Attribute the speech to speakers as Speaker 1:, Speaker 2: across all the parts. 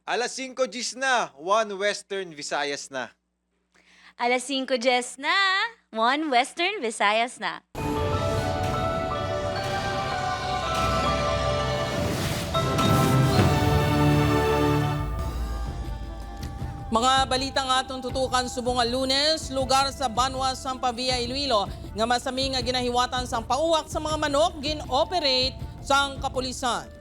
Speaker 1: Alas 5 Gs na, One Western Visayas na.
Speaker 2: Alas 5 Jess na, One Western Visayas na.
Speaker 3: Mga balita nga atong tutukan subong nga Lunes, lugar sa Banwa, Sampavia, Iloilo, nga masami nga ginahiwatan sang pauwak sa mga manok gin-operate sang kapulisan.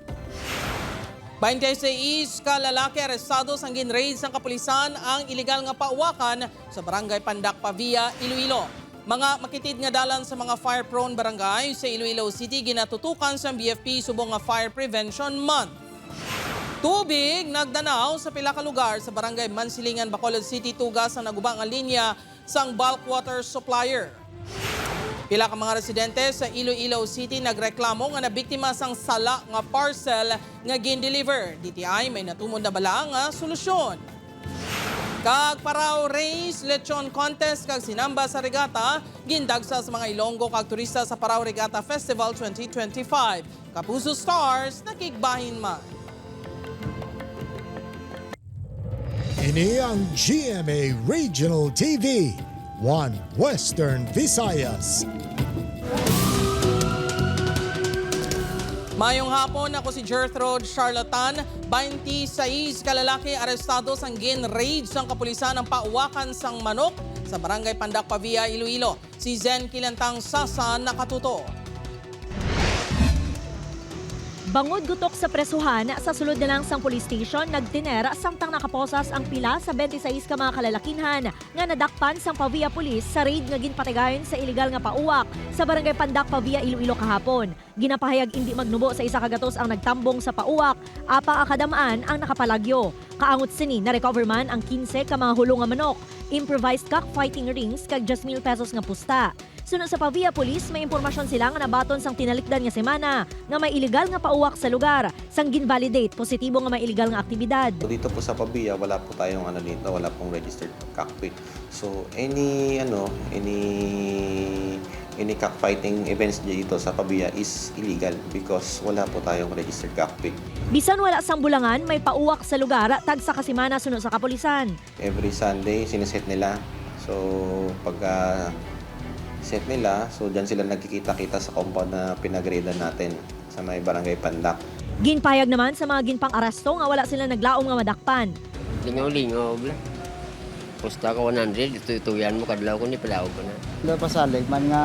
Speaker 3: 26 ka lalaki arestado sang gin-raid sang kapulisan ang iligal nga pauwakan sa Barangay Pandak, Pavia, Iloilo. Mga makitid nga dalan sa mga fire-prone barangay sa Iloilo City ginatutukan sa BFP subong nga Fire Prevention Month. Tubig nagdanaw sa pila ka lugar sa Barangay Mansilingan, Bacolod City, tugas ang naguba nga linya sang bulk water supplier. Pila ka mga residente sa Iloilo City nagreklamo nga nabiktima sang sala nga parcel nga gin-deliver. DTI may natumod na bala nga solusyon. Kag Paraw Race, Lechon Contest kag sinamba sa regata, gindagsa sa mga Ilonggo kag turista sa Paraw Regatta Festival 2025. Kapuso Stars, nakigbahin man.
Speaker 4: Ini ang GMA Regional TV, One Western Visayas.
Speaker 3: Mayong hapon, ako si Gertrude Charlatan, 26 kalalaki arestado sang gin-raid sang kapulisan ang pauwakan sang manok sa Barangay Pandak, Pavia, Iloilo. Si Zen Kilantang Sasa nakatuto.
Speaker 5: Bangod gutok sa presuhan, sa sulod na lang sang police station, nagtiner samtang nakaposas ang pila sa 26 ka mga kalalakinhan nga nadakpan sang Pavia Police sa raid nga ginpatigayon sa iligal nga pauwak sa Barangay Pandak, Pavia, Iloilo kahapon. Ginapahayag hindi magnubo sa isa kagatos ang nagtambong sa pauwak, apang akadamaan ang nakapalagyo. Kaangot sini na recover man ang 15 ka mga hulo nga manok, improvised cockfighting rings kag 10,000 pesos nga pusta. Sunod sa Pavia Police, may impormasyon sila nga nabaton sang tinalikdan nga semana nga may iligal nga pauwak sa lugar. Sang ginvalidate, positibo nga may iligal nga aktibidad.
Speaker 6: So dito po sa Pavia, wala po tayong ano dito, wala pong registered cockpit. So any ano, any cockfighting events dito sa Pavia is illegal because wala po tayong registered cockpit.
Speaker 5: Bisan wala sang bulangan, may pauwak sa lugar, tag sa kasimana sunod sa kapulisan.
Speaker 6: Every Sunday sineset nila. So pagka set nila, so diyan sila nagkikita-kita sa compound na pinagradean natin sa may Barangay Pandak.
Speaker 5: Ginpayag naman sa mga ginpang aresto nga wala sila naglaom nga madakpan.
Speaker 7: Lingaw-lingaw bla. Pusta ka 100, ito-ituyan mo, kadlaw ko ni palaw ko na.
Speaker 8: Lo pasalig man nga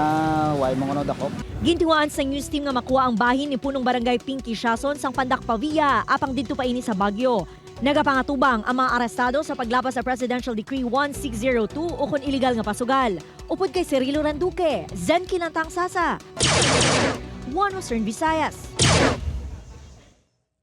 Speaker 8: way mo ngono dakop.
Speaker 5: Gintiwaan sa news team nga makuha ang bahin ni punong barangay Pinky Siason sang Pandak Pavia apang didto pa ini sa Baguio. Nagapangatubang ang mga arestado sa paglapas sa Presidential Decree 1602 o kon iligal nga pasugal. Upod kay Cirilo Randuque, Zen Kinantang Sasa. One Western Visayas.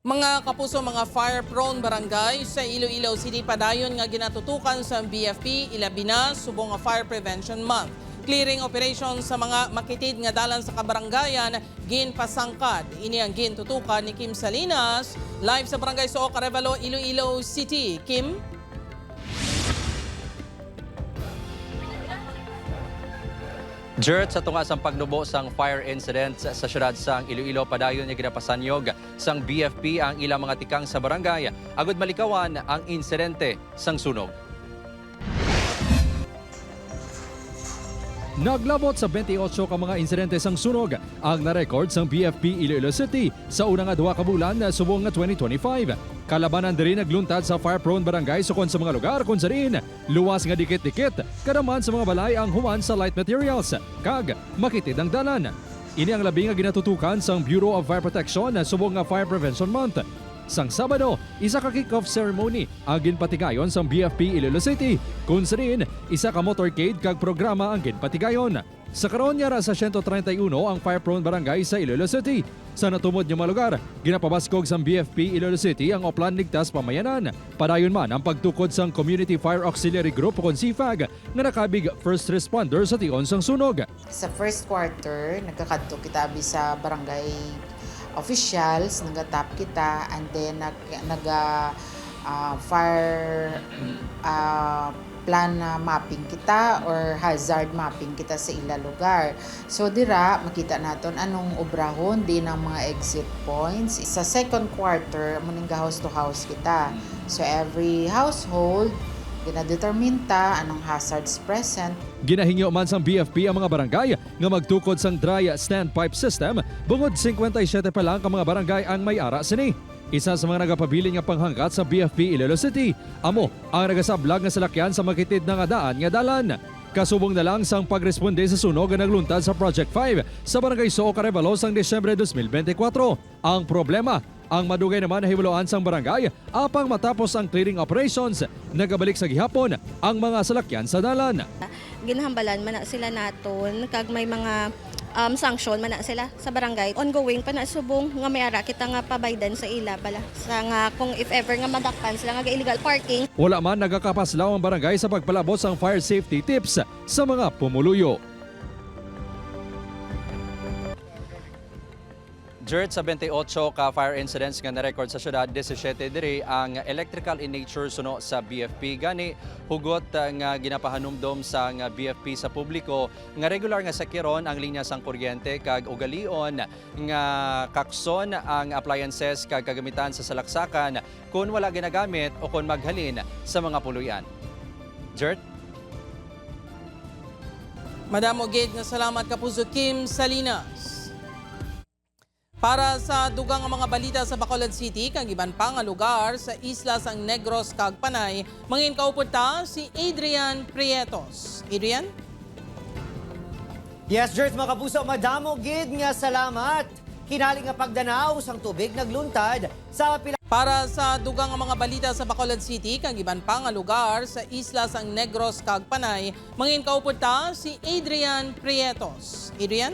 Speaker 3: Mga kapuso, mga fire-prone barangay sa Iloilo City padayon nga ginatutukan sa BFP ilabi na subong nga Fire Prevention Month. Clearing operation sa mga makitid nga dalan sa kabaranggayan ginpasangkad. Ini ang gintutukan ni Kim Salinas live sa Barangay Sook, Arevalo, Iloilo City. Kim?
Speaker 9: Jert, sa tunga sang pagnubo sang fire incident sa syudad sang Iloilo, padayon nga ginapasanyog sang BFP ang ilang mga tikang sa barangay agud malikawan ang insidente sang sunog.
Speaker 10: Naglabot sa 28 ka mga insidente sang sunog ang narekord sang BFP Iloilo City sa unang nga duha ka bulan subong nga 2025. Kalabanan diri nagluntad sa fire-prone barangay sukon sa mga lugar kung sa diin luwas nga dikit-dikit kadaman sa mga balay ang human sa light materials kag makitid ang dalan. Ini ang labi nga ginatutukan sang Bureau of Fire Protection subong nga Fire Prevention Month. Sang Sabado, isa ka kick-off ceremony ang ginpatigayon sang BFP Iloilo City, kung sa diin, isa ka motorcade kag programa ang ginpatigayon. Sa karon yara sa 131 ang fire-prone barangay sa Iloilo City. Sa natumod nga mga lugar, ginapabaskog sang BFP Iloilo City ang Oplan Ligtas Pamayanan. Padayon man ang pagtukod sang Community Fire Auxiliary Group o kon CFAG nga nakabig first responder sa tion sang sunog.
Speaker 11: Sa first quarter, nagkakadto kita abi sa barangay officials, nagatap kita, and then nag fire Plan na mapping kita or hazard mapping kita sa ila lugar. So dira makita naton anong obrahon din ang mga exit points. Sa second quarter, muning house to house kita. So every household gina-determine ta anong hazards present.
Speaker 10: Ginahingyo man sang BFP ang mga barangay nga magtukod sang dry standpipe system bungod 57 pa lang ka mga barangay ang may ara sini. Isa sa mga nagapabilin nga panghangkat sa BFP Iloilo City, amo ang nagasablag nga salakyan sa makitid na nga daan nga dalan. Kasubong na lang sang pagresponde sa sunog nga nagluntad sa Project 5 sa Barangay Soo, Arevalos ang Desyembre 2024. Ang problema, ang madugay naman nahibaluan sang barangay apang matapos ang clearing operations, nagabalik sa gihapon ang mga salakyan sa dalan.
Speaker 12: Ginahambalan man na sila naton kag may mga sanction man na sila sa barangay. Ongoing pa na subong nga may ara kita nga pabaydan sa ila bala sa nga kung if ever nga madakpan sila nga illegal parking.
Speaker 10: Wala man nagakapaslaw ang barangay sa pagpalabot sang fire safety tips sa mga pumuluyo.
Speaker 9: Gert, sa 28 ka fire incidents nga na-record sa syudad, 17 diri ang electrical in nature suno sa BFP. Gani hugot nga ginapahanumdom sa nga BFP sa publiko nga regular nga sakiron ang linya sang kuryente kag ugalion nga kakson ang appliances kag kagamitan sa salaksakan kung wala ginagamit o kung maghalin sa mga puluyan. Gert?
Speaker 3: Madamo gid nga salamat, Kapuso Kim Salinas. Para sa dugang nga mga balita sa Bacolod City kag iban pa nga lugar sa isla sang Negros kag Panay, mangin kaupod ta si Adrian Prietos. Adrian?
Speaker 13: Yes, Jerth, mga kapuso, madamo gid nga salamat. Hinali nga pagdanaw sang tubig nagluntad sa pila
Speaker 3: Para sa dugang nga mga balita sa Bacolod City kag iban pa nga lugar sa isla sang Negros kag Panay, mangin kaupod ta si Adrian Prietos. Adrian?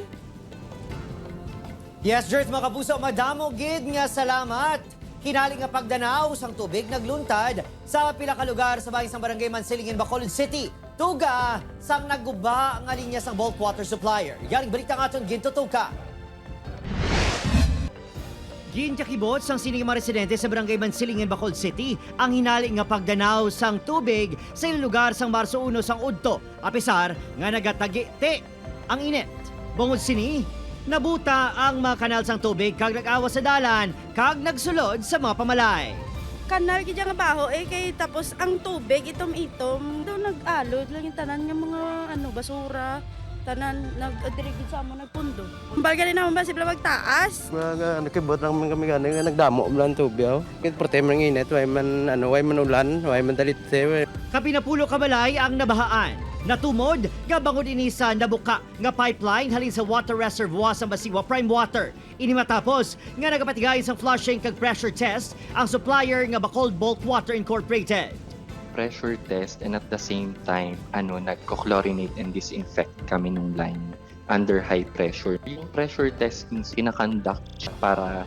Speaker 13: Yes, Jerth, mga kapuso, madamo gid nga salamat. Hinali nga pagdanaw sang tubig nagluntad sa pila ka lugar sa bahin sang Barangay Mansilingin, Bacolod City. Tuga sang nagguba nga linya sang bulk water supplier. Yaring balita nga aton gintutuka. Ginkakibot sang sining mga residente sa Barangay Mansilingin, Bacolod City ang hinali nga pagdanaw sang tubig sa ilang lugar sang Marso 1 sang udto, apesar nga nagatagi-te ang init. Bungod sini, nabuta ang mga kanal sang tubig kag nag-awas sa dalan kag nagsulod sa mga pamalay.
Speaker 12: Kanal gid nga baho eh kay tapos ang tubig itom-itom do nag-alod lang yung tanan nga mga ano basura, tanan nag-adiri gid sa amo nagpundo. Balga rin naman ba sila magtaas.
Speaker 14: Mga ano kibot lang man kami gani nga nagdamo man tubig. Kit porte man init, way man ano, way man ulan, way man dalite.
Speaker 13: Kapinapulo kabalay ang nabahaan. Natumod, gabangod ini sa nabuka nga pipeline halin sa water reservoir sa Basiwa Prime Water. Ini matapos nga nagapatigayon sa flushing kag pressure test ang supplier nga Bacolod Bulk Water Incorporated.
Speaker 15: Pressure test and at the same time, ano, nagko-chlorinate and disinfect kami nung line under high pressure. Yung pressure testing, kinakonduct siya para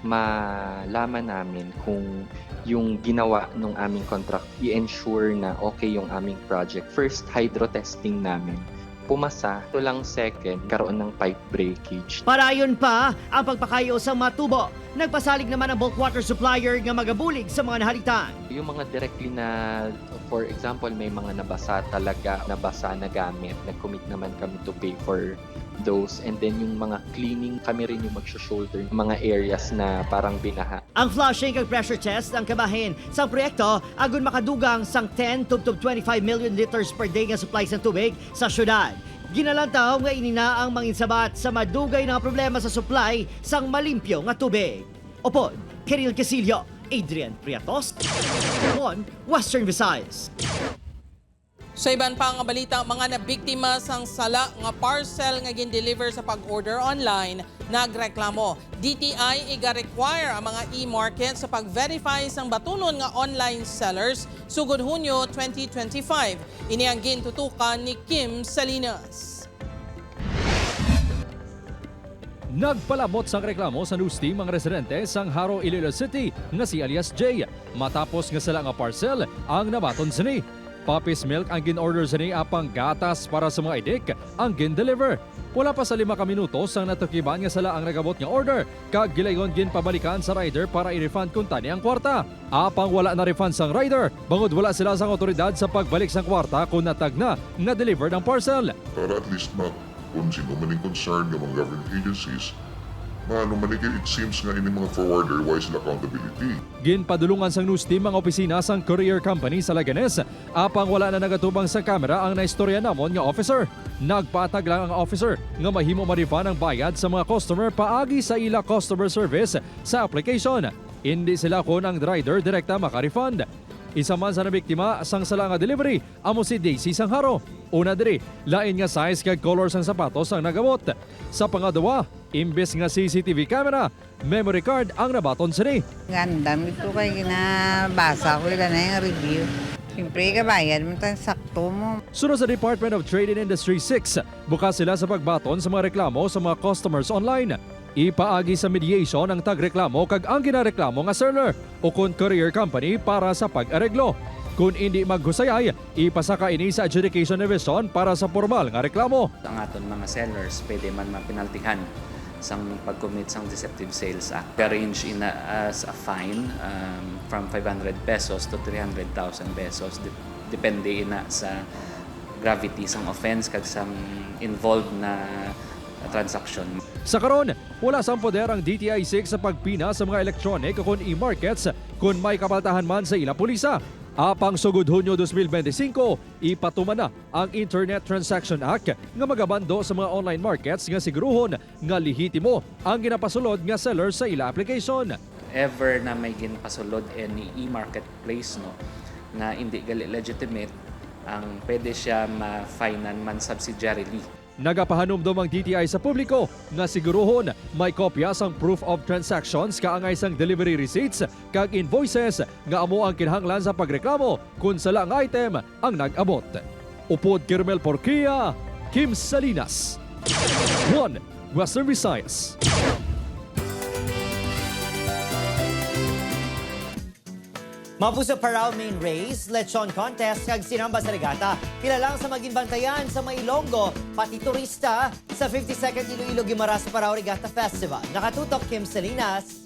Speaker 15: malaman namin kung yung ginawa nung aming contract, i-ensure na okay yung aming project. First hydro testing namin, pumasa. Ito lang second, karoon ng pipe breakage.
Speaker 13: Parayon pa ang pagpakayo sa matubo. Nagpasalig naman ang bulk water supplier nga magabulig sa mga nahalitan.
Speaker 15: Yung mga directly na, for example, may mga nabasa talaga, nabasa na gamit, nag-commit naman kami to pay for those. And then yung mga cleaning, kami rin yung mag-shoulder, mga areas na parang binaha.
Speaker 13: Ang flushing kag pressure test ang kabahin sa proyekto agon makadugang sang 10 to 25 million liters per day nga supply sa tubig sa syudad. Ginalantaw nga ini na ang manginsabat sa madugay nga problema sa supply sang malimpyo nga tubig. Upod, Keril Casillo, Adrian Priatos, 1 Western Visayas.
Speaker 3: Sa iban pa nga balita, mga nabiktima sang sala nga parcel nga gin-deliver sa pag-order online nagreklamo. DTI iga-require ang mga e-market sa pag-verify sang batunon nga online sellers sugod Hunyo 2025. Ini ang gintutukan ni Kim Salinas.
Speaker 10: Nagpalamot sang reklamo sa news team ang residente sang Haro, Iloilo City nga si alias J matapos nga sala nga parcel ang nabaton sini. Puppies milk ang gin-order sa ni apang gatas para sa mga idik ang gin-deliver. Wala pa sa 5 ka minuto sang natukiban nga sala ang nagabot nga order kag gilayon ginpabalikan sa rider para i-refund kung tani ang kwarta. Apang wala na refund sang rider bangod wala sila sang otoridad sa pagbalik sang kwarta kung natag na nga delivered ang parcel.
Speaker 16: Para at least ma kung sino man yung concern ng mga government agencies, maano man it seems nga ini mga forwarder, why sila accountability.
Speaker 10: Ginpadulungan sang news team ang opisina sang courier company sa Leganes. Apang wala na nagatubang sa kamera ang naistorya namon nga officer. Nagpatag lang ang officer nga mahimo ma-refund ang bayad sa mga customer paagi sa ila customer service sa application. Hindi sila kon ang rider direkta maka-refund. Isa man sa nabiktima sang sala nga delivery amo si Daisy Sangharo. Una diri, lain nga size kag color sang sapatos ang nagabot. Sa pangadua, imbes nga CCTV camera, memory card ang nabaton sini.
Speaker 17: Ganda ito kay ginabasa ko ilan na yung review. Siyempre, kabayan mo tayong sakto mo.
Speaker 10: Sunod sa Department of Trade and Industry 6, bukas sila sa pagbaton sa mga reklamo sa mga customers online. Ipaagi sa mediation ang tagreklamo kag ang ginareklamo nga seller o kung courier company para sa pag-areglo. Kung hindi maghusayay, ipasaka ini sa Adjudication Division para sa formal nga reklamo.
Speaker 18: Ang aton mga sellers pwede man mapinaltihan sang pag-commit sang Deceptive Sales Act. Range in as a fine from 500 pesos to 300,000 pesos, depende ina sa gravity sang offense kag sang involved na transaction.
Speaker 10: Sa karon, wala sang poder ang DTI 6 sa pagpina sa mga electronic o kon e-markets kung may kapaltahan man sa ila pulisa. Apang sugod Hunyo 2025, ipatuman na ang Internet Transaction Act nga magabando sa mga online markets nga siguruhon nga lehitimo ang ginapasulod nga seller sa ila application.
Speaker 18: Ever na may ginpasulod any e-marketplace, no, nga hindi gali legitimate, ang pwede siya ma-finan man subsidiarily.
Speaker 10: Nagapahanumdom ang DTI sa publiko nga siguruhon may kopya sang proof of transactions kaangay sang delivery receipts kag invoices nga amo ang kinahanglan sa pagreklamo kung sala nga item ang nag-abot. Upod Kirmel Porquia, Kim Salinas. 1. Western Visayas.
Speaker 13: Mapuso Paraw Main Race, Lechon Contest, kag Sinamba sa Regata. Pila lang sa maging bantayan sa Mailonggo, pati turista sa 52nd Iloilo Guimaras Paraw Regatta Festival. Nakatutok, Kim Salinas.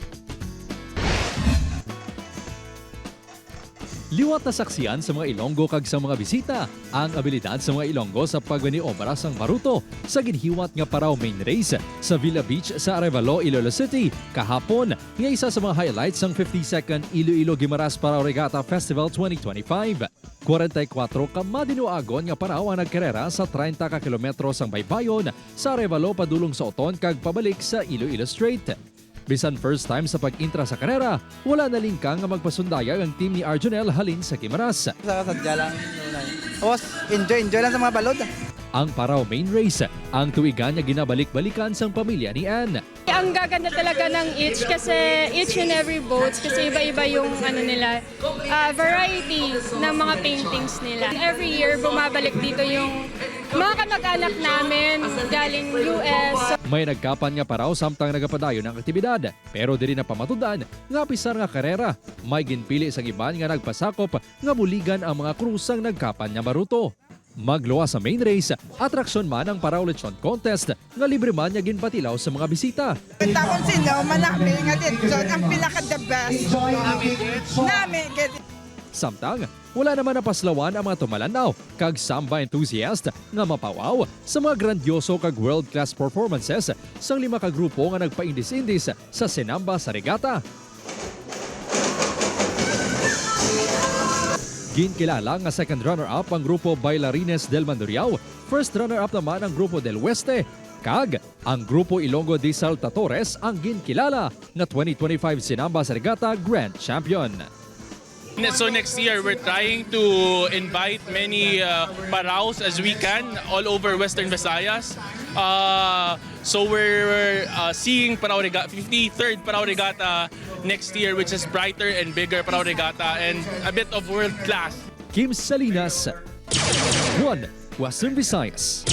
Speaker 10: Liwat na saksiyan sa mga Ilonggo kag sa mga bisita ang abilidad sa mga Ilonggo sa pagmaniobra sang baruto sa ginhiwat nga Paraw Main Race sa Villa Beach sa Arevalo, Iloilo City kahapon nga isa sa mga highlights sang 52nd Iloilo Guimaras Paraw Regatta Festival 2025. 44 ka madinuagon nga paraw ang nagkarera sa 30 ka kilometro sang baybayon sa Arevalo padulong sa Oton kag pabalik sa Iloilo Strait. Bisan first time sa pag-intra sa karera, wala na lingkang nga magpasundayag ang team ni Arjunel halin sa Guimaras.
Speaker 19: Sa sadya lang. Tapos, enjoy, enjoy lang sa mga balod.
Speaker 10: Ang Paraw Main Race, ang tuwigan nga ginabalik-balikan sang pamilya ni Anne.
Speaker 20: Ang gaganda talaga ng each kasi each and every boats kasi iba-iba yung ano nila, variety ng mga paintings nila. Every year bumabalik dito yung mga kamag-anak namin galing US.
Speaker 10: May nagkapan nga paraw samtang nagapadayon ang aktibidad. Pero diri na pamatudan nga pisar nga karera. May ginpili sa iban nga nagpasakop nga buligan ang mga krusang nagkapan nga baruto. Magluwa sa main race, atraksyon man ang Paraw Lechon Contest nga libre man nga ginpatilaw sa mga bisita.
Speaker 21: Takon sino manami nga lechon ang pinaka the best. Nami gid.
Speaker 10: Samtang, wala naman napaslawan ang mga tumalanaw kag samba enthusiast nga mapawaw sa mga grandioso kag world-class performances sang lima ka grupo nga nagpaindis-indis sa Sinamba sa Regata. Ginkilala nga second runner-up ang grupo Bailarines del Mandurriao, first runner-up naman ang grupo del Weste, kag ang grupo Ilonggo de Saltatores ang ginkilala nga 2025 Sinamba sa Regata Grand Champion.
Speaker 22: So next year, we're trying to invite many paraos as we can all over Western Visayas. So we're seeing Paraw Regatta, 53rd Paraw Regatta next year, which is brighter and bigger Paraw Regatta and a bit of world class.
Speaker 10: Kim Salinas, 1 Western Visayas.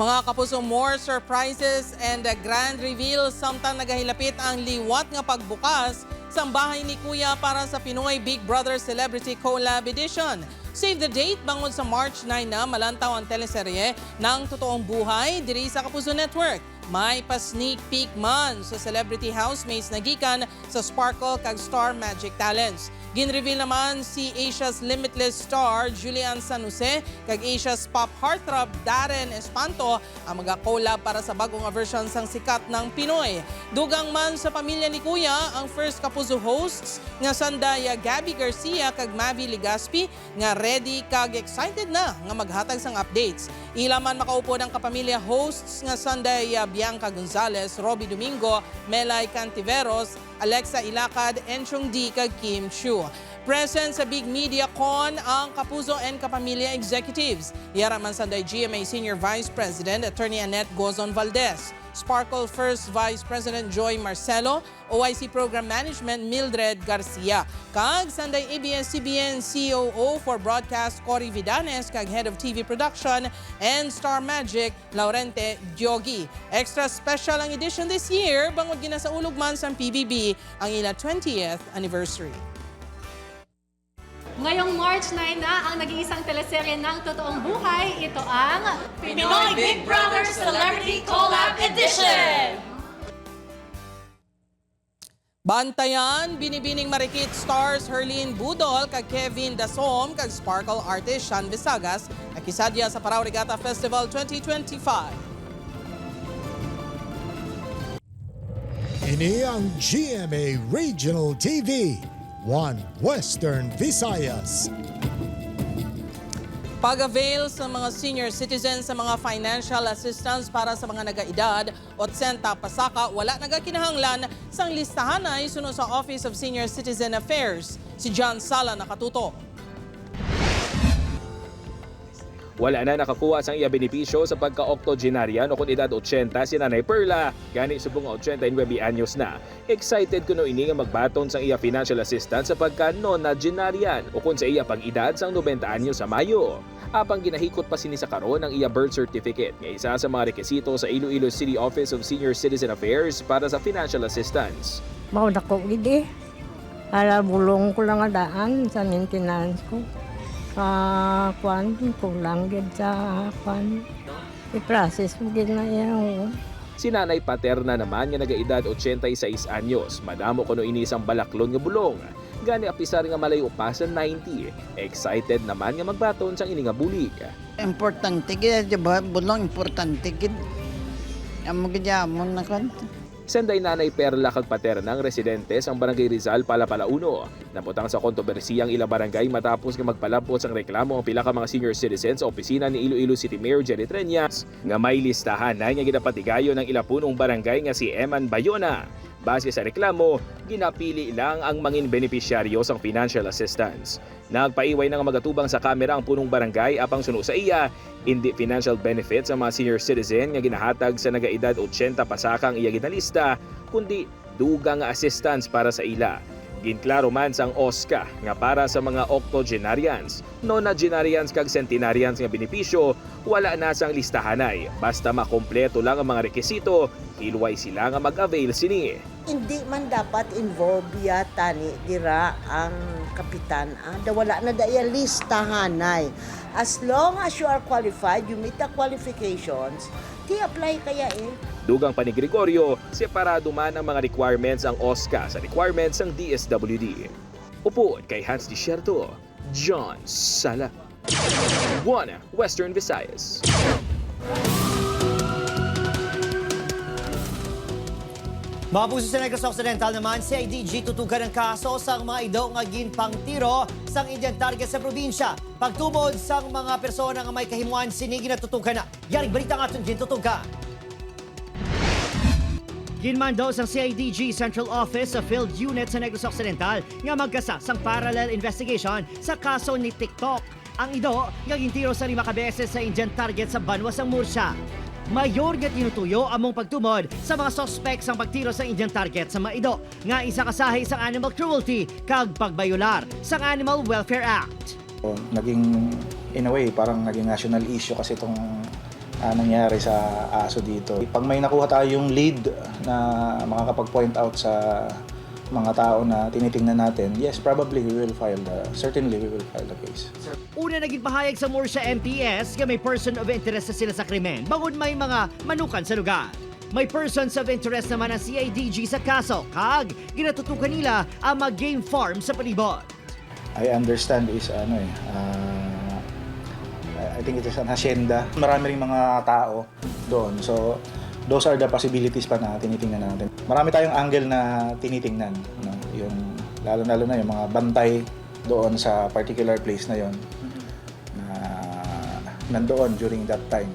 Speaker 3: Mga kapuso, more surprises and a grand reveal samtang nagahilapit ang liwat nga pagbukas sa bahay ni Kuya para sa Pinoy Big Brother Celebrity Collab Edition. Save the date bangod sa March 9 na malantaw ang teleserye ng totoong buhay diri sa Kapuso Network. May pa-sneak peek man sa celebrity housemates na gikan sa Sparkle kag Star Magic Talents. Ginreveal naman si Asia's Limitless star Julian San Jose kag Asia's pop heartthrob Darren Espanto ang mga-collab para sa bagong version sang sikat ng Pinoy. Dugang man sa pamilya ni Kuya ang first Kapuso hosts nga sandaya Gabbi Garcia kag Mavy Legaspi nga ready kag excited na nga maghatag sang updates. Ila man makaupod ang kapamilya hosts nga sandaya Bianca Gonzalez, Robi Domingo, Melai Cantiveros, Alexa Ilacad, Enchong Dee kag Kim Chiu. Present sa Big Media Con ang Kapuso and Kapamilya Executives. Yara man sanday GMA Senior Vice President Attorney Annette Gozon Valdez, Sparkle First Vice President Joy Marcelo, OIC Program Management Mildred Garcia. Kag sanday ABS-CBN COO for Broadcast Cory Vidanes kag Head of TV Production and Star Magic Laurente Diogi. Extra special ang edition this year bangod ginasaulog man sa PBB ang ila 20th anniversary.
Speaker 1: Ngayong March 9 na ang nag-iisang teleserye ng totoong buhay. Ito ang
Speaker 2: Pinoy Big Brother Celebrity Collab Edition!
Speaker 3: Bantayan, binibining Marikit stars Herlene Budol kag Kevin Dasom kag Sparkle artist Sean Vesagas nakisadya sa Paraw Regatta Festival 2025.
Speaker 4: Ini ang GMA Regional TV, One Western Visayas.
Speaker 3: Pag-avail sa mga senior citizens sa mga financial assistance para sa mga nagaedad 80 pasaka wala nagakinahanglan sang listahan ay sunod sa Office of Senior Citizen Affairs. Si John Sala nakatuto.
Speaker 23: Wala na nakakuha sang iya benepisyo sa pagka-octogenarian o kung edad 80 si Nanay Perla. Gani subong nga 89 anyos na. Excited kuno ini nga magbaton sang iya financial assistance sa pagka-nonagenarian o kung sa iya pag-edad sang 90 anyos sa Mayo. Apang ginahikot pa sini sa karon ang iya birth certificate nga isa sa mga rekisito sa Iloilo City Office of Senior Citizen Affairs para sa financial assistance.
Speaker 24: Mao dako gid eh. Para bulong ko lang ang daan sa maintenance ko. Sa kwan, kulang gid sa kwan. I-process mo gid na iya.
Speaker 23: Si Nanay Paterna naman nga nagaedad 86 anyos, madamo kuno ini isang balaklon nga bulong. Gani apisar nga malayo pa sa 90. Excited naman nga magbaton sang ini nga bulig.
Speaker 25: Importante gid, di ba? Bulong importante gid. Amo gid amon na kan.
Speaker 23: Sanday Nanay Perla kag Paterna ang residente sang Barangay Rizal, Palapala 1. Naputang sa kontrobersiyang ila barangay matapos nga magpalapot sang reklamo ang pila ka mga senior citizens sa opisina ni Iloilo City Mayor Jerry Treñas nga may listahan na nga ginapatigayon ng ila punong barangay nga si Eman Bayona. Base sa reklamo, ginapili lang ang mangin benepisyaryo sang financial assistance. Nagpaiway na nga magatubang sa kamera ang punong barangay apang suno sa iya, hindi financial benefits ang mga senior citizen nga ginahatag sa nagaedad 80 pasaka ang iya ginalista, kundi dugang nga assistance para sa ila. Ginklaro man sang OSCA nga para sa mga octogenarians, nonagenarians kag centenarians nga benepisyo, wala na sang listahanay. Basta makompleto lang ang mga rekisito, hilway sila nga mag-avail sini.
Speaker 26: Hindi man dapat involved yata ni dira ang kapitan. Da wala na daya listahanay. As long as you are qualified, you meet the qualifications, ti apply kaya eh.
Speaker 23: Dugang pa ni Gregorio, separado man ang mga requirements ang OSCA sa requirements ng DSWD. Upod kay Hans Desierto, John Sala. 1 Western Visayas.
Speaker 13: Mga puso sa Negros Occidental naman, CIDG tutukan ang kaso sang mga ido nga ginpangtiro sang Indian target sa probinsya. Pagtumod sang mga persona nga may kahimuan sini ginatutukan na. Yaring balita nga aton gintutukan. Ginmando sa CIDG Central Office sa Field Unit sa Negros Occidental nga magkasa sang parallel investigation sa kaso ni TikTok. Ang ido nga gintiro sa 5 ka beses sa Indian target sa Banwa sang Murcia. Mayor nga tinutuyo among pagtumod sa mga suspect sang pagtiro sa Indian target sa Maido nga isa kasahi sang animal cruelty kag pagbayular sang Animal Welfare Act.
Speaker 27: Naging, in a way, parang naging national issue kasi itong nangyari sa aso dito. Pag may nakuha tayong lead na makakapag-point out sa mga tao na tinitingnan natin, yes, probably we will file the, certainly we will file the case.
Speaker 13: Una naging pahayag sa Murcia MPS nga may person of interest na sila sa krimen bangod may mga manukan sa lugar. May persons of interest naman ang CIDG sa kaso kag ginatutukan nila ang mga game farm sa palibot.
Speaker 27: I understand is ano eh, I think it is an hacienda. Marami ring mga tao doon. So, those are the possibilities pa na tinitingnan natin. Marami tayong angle na tinitingnan. No? Yung, lalo-lalo na yung mga bantay doon sa particular place na yon na nandoon during that time.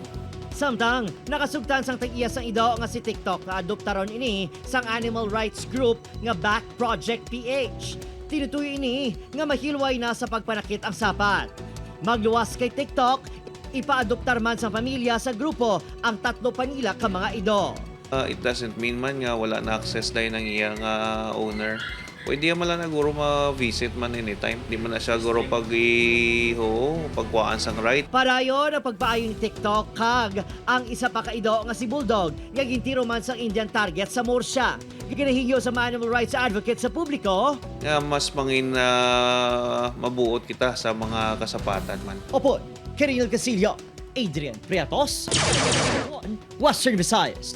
Speaker 13: Samtang nakasugtan sang tag-iya sang ido nga si TikTok na adoptaron ini sang animal rights group nga Back Project PH. Tinutuyo ini nga mahilway na sa pagpanakit ang sapat. Magluwas kay TikTok, ipaadoptar man sa pamilya sa grupo ang tatlo pa nila ka mga ido.
Speaker 5: It doesn't mean man nga wala na access dahil ng iyang owner. Pwede man lang na guro ma-visit man anytime. Di man na siya guro pag ho, pagkuhaan sang right.
Speaker 13: Parayon ang pagpaayo ni TikTok kag ang isa pa ka ido nga si Bulldog nga gintiro man sang Indian target sa Murcia. Ginahigyo sa mga animal rights advocate sa publiko.
Speaker 5: Nga mas mangin mabuot kita sa mga kasapatan man.
Speaker 13: Opo, Keril Casillo, Adrian Priatos, Western Visayas.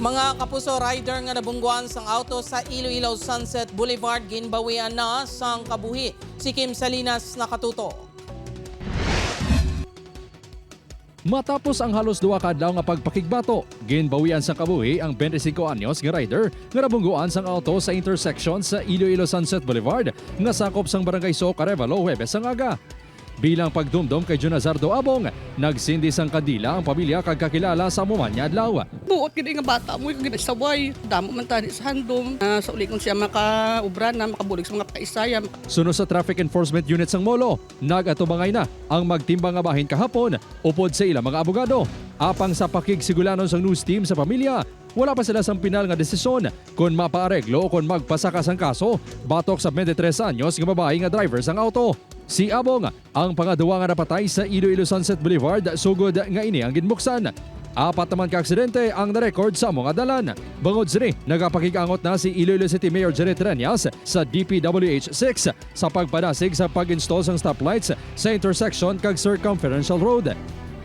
Speaker 3: Mga kapuso rider nga nabungguan sang auto sa Iloilo Sunset Boulevard ginbawian na sang kabuhi. Si Kim Salinas nakatuto.
Speaker 10: Matapos ang halos duha ka adlaw nga pagpakigbato, ginbawian sang kabuhi ang 25 anyos nga rider nga nabungguan sang auto sa intersection sa Iloilo Sunset Boulevard nga sakop sang Barangay Sook, Arevalo, Huwebes sang aga. Bilang pagdumdum kay Junazardo Abong, nagsindi sang kandila ang pamilya kag kakilala sa muman niya adlaw.
Speaker 6: Buot gid nga bata mo yung ginasaway. Damo man tani sa handom. Sa uli kung siya makaubra na makabulig sa mga kaisaya.
Speaker 10: Sunod sa Traffic Enforcement Unit sang Molo, nagatubangay na ang magtimbang nga bahin kahapon upod sa ilang mga abogado. Apang sa pakigsigulanon sang news team sa pamilya, wala pa sila sang pinal nga desisyon kung mapaareglo o kung magpasaka sang kaso batok sa 23 anyos nga babae nga driver sang auto. Si Abong ang pangaduwa nga napatay sa Iloilo Sunset Boulevard sugod nga ini ang ginbuksan. Apat naman ka aksidente ang narekord sa mga dalan. Bangod sini, nagapakigangot na si Iloilo City Mayor Janet Treñas sa DPWH 6 sa pagpadasig sa pag-install sang stoplights sa intersection kag Circumferential Road.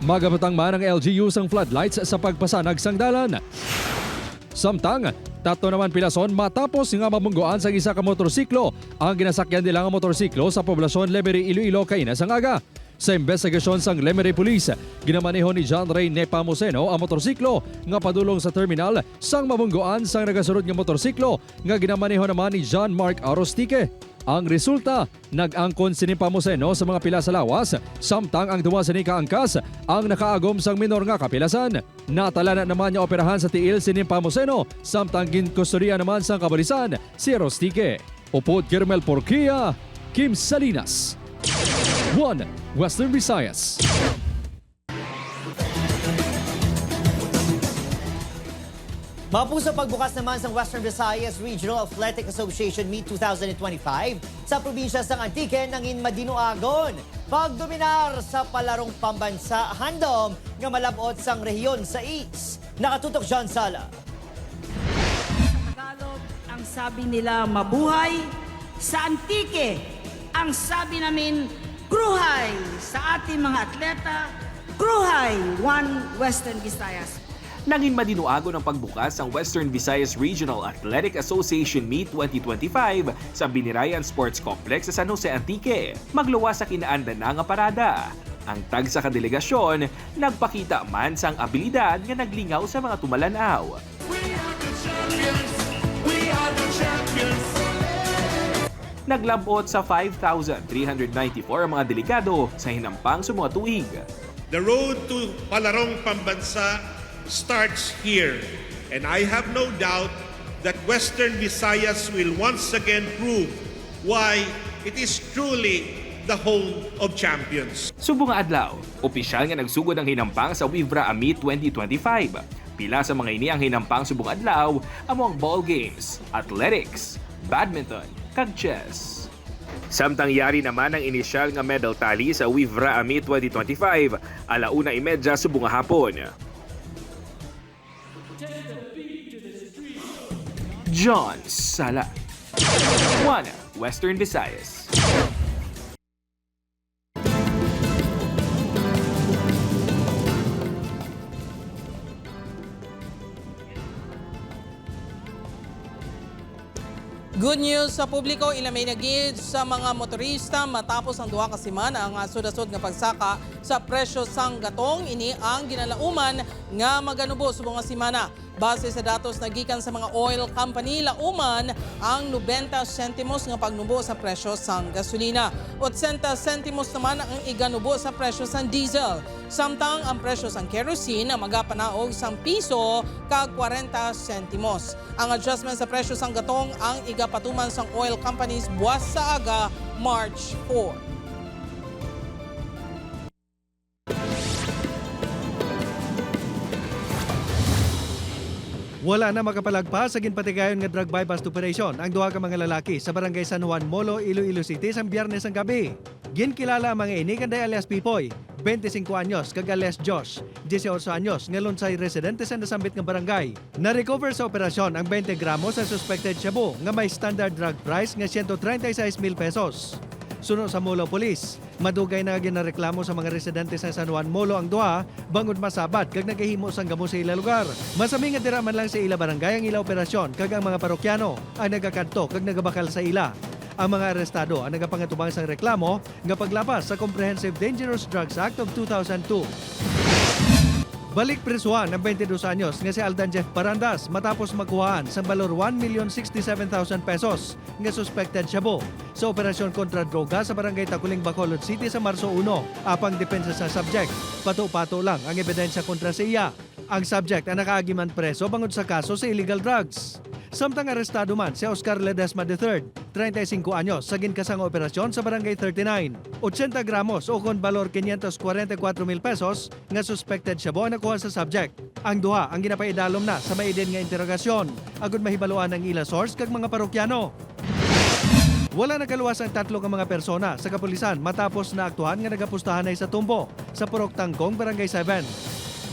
Speaker 10: Magabutang man ang LGU sang floodlights sa pagpasanag sang dalan. Samtang, tatlo naman pilason matapos nga mabungguan sa isa ka motorsiklo ang ginasakyan nila nga motorsiklo sa poblasyon Lemery, Iloilo kaina sang aga. Sa investigasyon sang Lemery Police, ginamaneho ni John Ray Nepamuceno ang motorsiklo nga padulong sa terminal sang mabungguan sang nagasunod nga motorsiklo nga ginamaneho naman ni John Mark Arostique. Ang resulta, nag-angkon si Nepamuceno sa mga pila sa lawas, samtang ang duwa sa ni kaangkas ang nakaagom sang minor nga kapilasan. Natala na naman niya operahan sa tiil si Nepamuceno, samtang ginkustodiya naman sang kabalisan si Arostique. Upod Kirmel Porquia, Kim Salinas. 1. Western Visayas.
Speaker 13: Mapuso pagbukas naman sa Western Visayas Regional Athletic Association Meet 2025 sa probinsya ng Antique nangin Madinuagon. Pagdominar sa palarong pambansa handom nga malabot sang rehiyon sa East. Nakatutok John Sala.
Speaker 7: Tagalog, ang sabi nila mabuhay. Sa Antique, ang sabi namin kruhay. Sa ating mga atleta, kruhay. One Western Visayas.
Speaker 23: Nangin madinuago ng pagbukas ang Western Visayas Regional Athletic Association Meet 2025 sa Binirayan Sports Complex sa San Jose, Antique. Magluwas sa kinaanda na nga parada. Ang tag sa kadelegasyon, nagpakita man sang abilidad nga naglingaw sa mga tumalanaw. Naglabot sa 5,394 ang mga delegado sa hinampang sa mga tuig.
Speaker 8: The road to Palarong Pambansa starts here, and I have no doubt that Western Visayas will once again prove why it is truly the home of champions.
Speaker 23: Subong nga adlaw, opisyal nga nagsugod ang hinampang sa Wivra Amit 2025. Pila sa mga ini ang hinampang subong adlaw amo ang ball games, athletics, badminton, kag chess. Samtang yari naman ang inisyal nga medal tally sa Wivra Amit 2025, 1:30 subong nga hapon. John Sala. One Western Visayas.
Speaker 3: Good news sa publiko, ilamay na gid sa mga motorista matapos ang 2 ka semana ang asud-asud nga pagsaka sa presyo sang gatong. Ini ang ginalauman nga maganubo subong nga semana. Base sa datos na gikan sa mga oil company, lauman ang 90 sentimos nga pagnubo sa presyo sang gasolina. 80 sentimos naman ang iganubo sa presyo sang diesel. Samtang ang presyo sang kerosene magapanaog sang piso kag 40 sentimos. Ang adjustment sa presyo sang gatong ang igapatuman sang oil companies buwas sa aga, March 4.
Speaker 9: Wala na makapalagpas sa ginpatigayon nga drug bypass operation ang duha ka mga lalaki sa barangay San Juan Molo, Iloilo City sa Biyernes ang gabi. Ginkilala ang mga ini kanday alias Pipoy, 25 anyos, kag alias Josh, 18 anyos, nga lunsay residente sa nasambit nga barangay. Na-recover sa operasyon ang 20 gramos sa suspected shabu nga may standard drug price nga 136 mil pesos. Suno sa Molo Police, madugay na ginareklamo sa mga residente sa San Juan Molo ang duha bangod masabat kag nagahimo sang gamo sa ila lugar. Masami nga dira man lang sa ila barangay ang ila operasyon kag ang mga parokyano ang nagakadto kag nagabakal sa ila. Ang mga arestado ang nagapangatubang sang reklamo nga paglapas sa Comprehensive Dangerous Drugs Act of 2002. Balik presuhan ang 22 anyos nga si Aldan Jeff Parandas matapos makuhaan sa balor 1,067,000 pesos nga suspected shabu sa operasyon kontra droga sa barangay Taculing, Bacolod City sa Marso 1. Apang depensa sa subject, pato-pato lang ang ebidensya kontra sa iya. Ang subject ang nakaagiman preso bangod sa kaso sa illegal drugs. Samtang arestado man si Oscar Ledesma III, 35 anyos, sa ginkasang operasyon sa Barangay 39. 80 gramos o kon balor 544 mil pesos nga suspected shabu ang nakuha sa subject. Ang duha ang ginapaidalom na sa maiden nga interogasyon agud mahibaluan ang ila source kag mga parokyano. Wala nakaluwas ang tatlo ka mga persona sa kapulisan matapos na aktuhan nga nagapustahan ay sa tumbo sa Purok Tangkong, Barangay 7.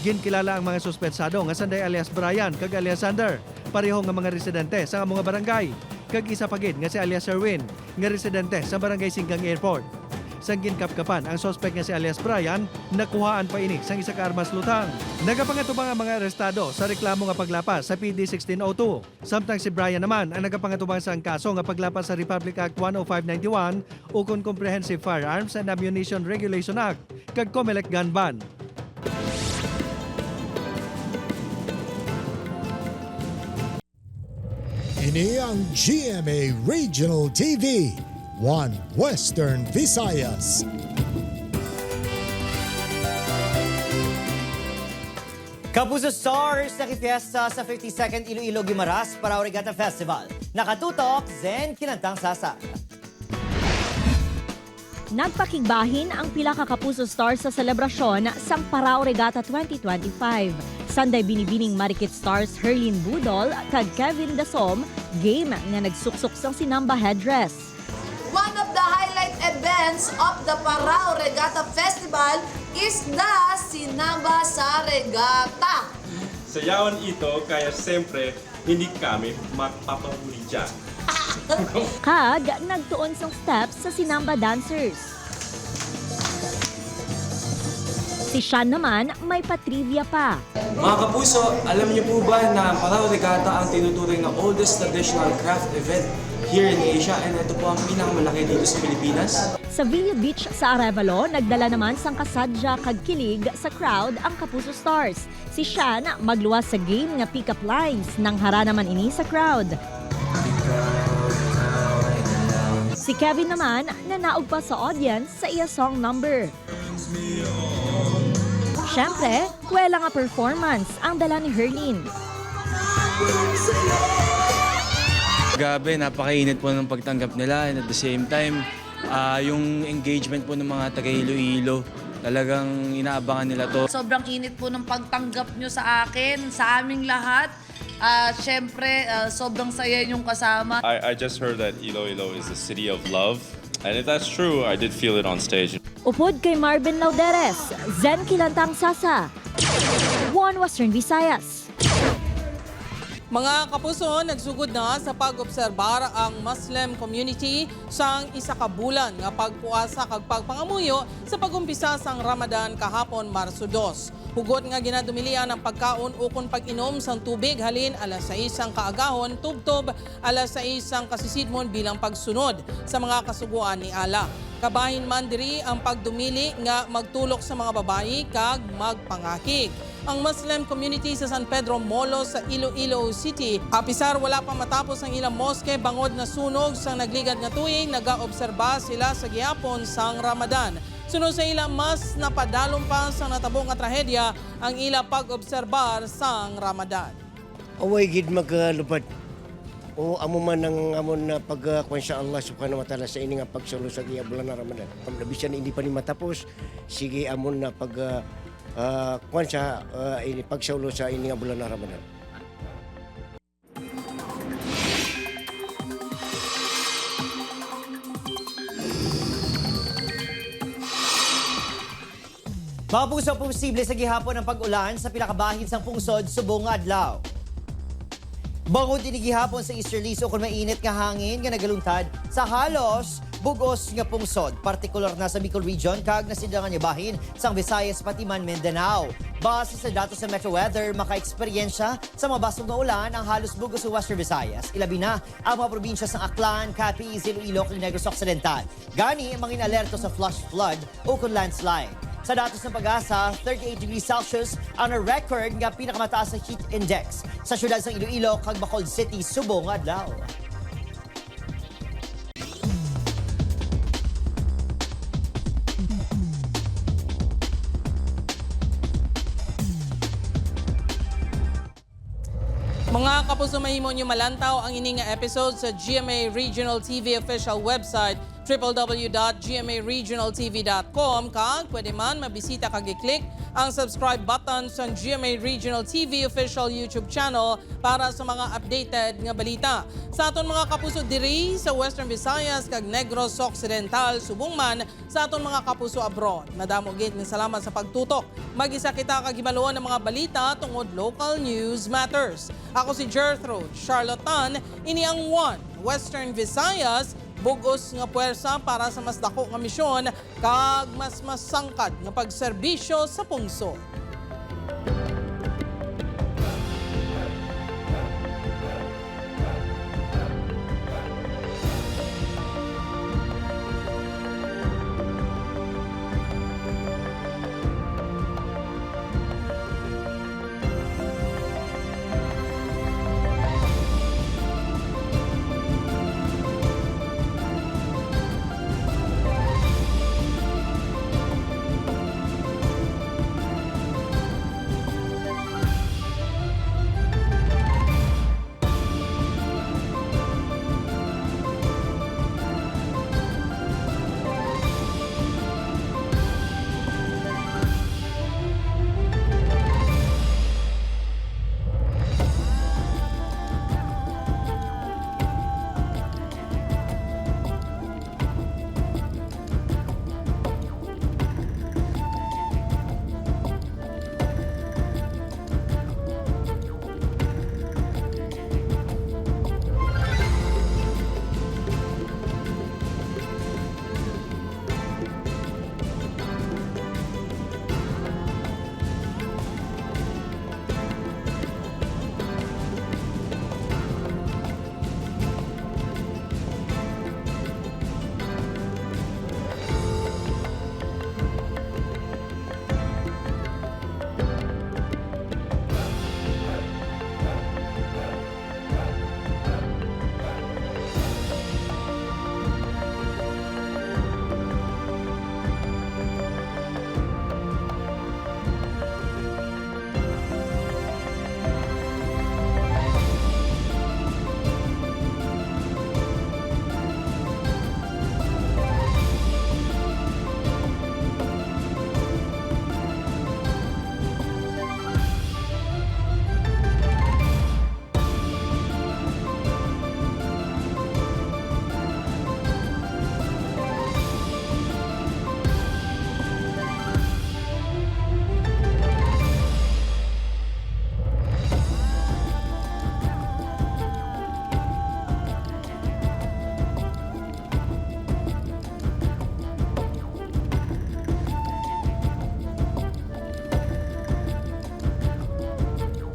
Speaker 9: Ginkilala ang mga suspetsado nga sanday alias Brian kag alias Sander, pareho nga mga residente sa mga barangay. Kag isa pa gid nga si alias Sherwin nga residente sa Barangay Singkang Airport. Sang ginkapkapan ang sospek nga si alias Brian, nakuhaan pa ini sang isa ka armas lutang. Nagapangatubang ang mga arestado sa reklamo nga paglapas sa PD 1602. Samtang si Brian naman ang nagapangatubang sa ang kaso nga paglapas sa Republic Act 10591 o kon Comprehensive Firearms and Ammunition Regulation Act kag COMELEC gun ban.
Speaker 4: Ini ang GMA Regional TV, One Western Visayas.
Speaker 13: Kapuso Stars nakifiesta sa 52nd Iloilo Guimaras Parao Regatta Festival. Nakatutok, Zen Kinantang Sasa.
Speaker 11: Nagpakigbahin ang pila ka Kapuso Stars sa selebrasyon sang Parao Regatta 2025. Sanday binibining Marikit Stars Herlin Budol kag Kevin Dasom, game nga nagsuksok sang Sinamba headdress.
Speaker 12: One of the highlight events of the Parao Regatta Festival is the Sinamba sa Regatta.
Speaker 14: Sayawan ito kaya siyempre hindi kami magpapahuli dyan.
Speaker 11: Kag nagtuon sang steps sa Sinamba dancers. Si Sean naman may patrivia pa.
Speaker 15: Mga kapuso, alam niyo po ba na ang Parao Regatta ang tinuturing na oldest traditional craft event here in Asia and ito po ang pinakamalaki dito sa Pilipinas?
Speaker 11: Sa Villa Beach sa Arevalo, nagdala naman sang kasadya kag kilig sa crowd ang Kapuso Stars. Si Sean magluwas sa game nga pick-up lines nang hara naman ini sa crowd. Si Kevin naman nanaog pa sa audience sa iya song number. Siyempre, kwela nga performance ang dala ni Herlin.
Speaker 15: Grabe, napakainit po ng pagtanggap nila and at the same time, yung engagement po ng mga taga Iloilo, talagang inaabangan nila to.
Speaker 12: Sobrang init po ng pagtanggap nyo sa akin, sa aming lahat. Siyempre, sobrang saya yung kasama.
Speaker 14: I just heard that Iloilo is the city of love. And if that's true, I did feel it on stage.
Speaker 11: Upod kay Marvin Lauderes, Zen Kilantang Sasa, One Western Visayas.
Speaker 3: Mga kapuso, nagsugod na sa pag-obserbar ang Muslim community sang isa ka bulan nga pagpuasa kag pagpangamuyo sa pagumpisa sang Ramadan kahapon, Marso 2. Hugot nga ginadumilian ang pagkaon ukon pag-inom sang tubig halin alas 6 sang kaagahon tubtob alas 6 sang kasisidmon bilang pagsunod sa mga kasuguan ni Allah. Kabahin man diri ang pagdumili nga magtulok sa mga babayi kag magpangakig. Ang Muslim community sa San Pedro Molo sa Iloilo City, apisar wala pa matapos ang ilang moske bangod na sunog sa nagligad nga tuig, nagaobserba sila sa gihapon sang Ramadan. Sunod sa ila, mas napadalom pa sa natabo nga trahedya ang ila pag-obserbar sang Ramadan.
Speaker 16: Away gid magalupad. O amo man ang amon na pagkuan sa Allah subhanahu wa ta'ala sa ini nga pagsulo sa iya bulan na Ramadan. Bisan hindi pa ni matapos, sige amon na pag kuan sa ini pagsulo sa ini nga bulan na Ramadan.
Speaker 13: Mga puso, posible sa gihapon ang pag-ulan sa pinakabahin sang pungsod subong nga adlaw. Bangod ini gihapon sa easterlies o kung mainit nga hangin nga nagaluntad sa halos bugos nga pungsod, partikular na sa Bicol Region kag nasidlangan nga bahin sang Visayas pati man Mindanao. Base sa datos sa Metro Weather, maka-eksperyensya sa mabasog nga ulan ang halos bugos sa Western Visayas. Ilabi na ang mga probinsya sang Aklan, Capiz, Iloilo, kag Negros Occidental. Gani ang mga inalerto sa flash flood o kung landslide. Sa datos ng PAGASA, 38 degrees Celsius ang record nga pinakamataas sa heat index sa syudad sa Iloilo kag Bacolod City subong adlaw.
Speaker 3: Mga kapuso, mahimo nyo malantaw ang ini nga episode sa GMA Regional TV official website www.gmaregionaltv.com kag pwede man mabisita kag i-click ang subscribe button sa GMA Regional TV official YouTube channel para sa mga updated nga balita. Sa aton mga kapuso diri sa Western Visayas kag Negros Occidental, subong man sa aton mga kapuso abroad. Madamo gid nga salamat sa pagtutok. Mag-isa kita kag hibaluan ng mga balita tungod local news matters. Ako si Gertrude Charlotte Tan, ini ang One Western Visayas, bugos nga puwersa para sa mas dako nga misyon kag mas masangkad nga pagserbisyo sa pungsod.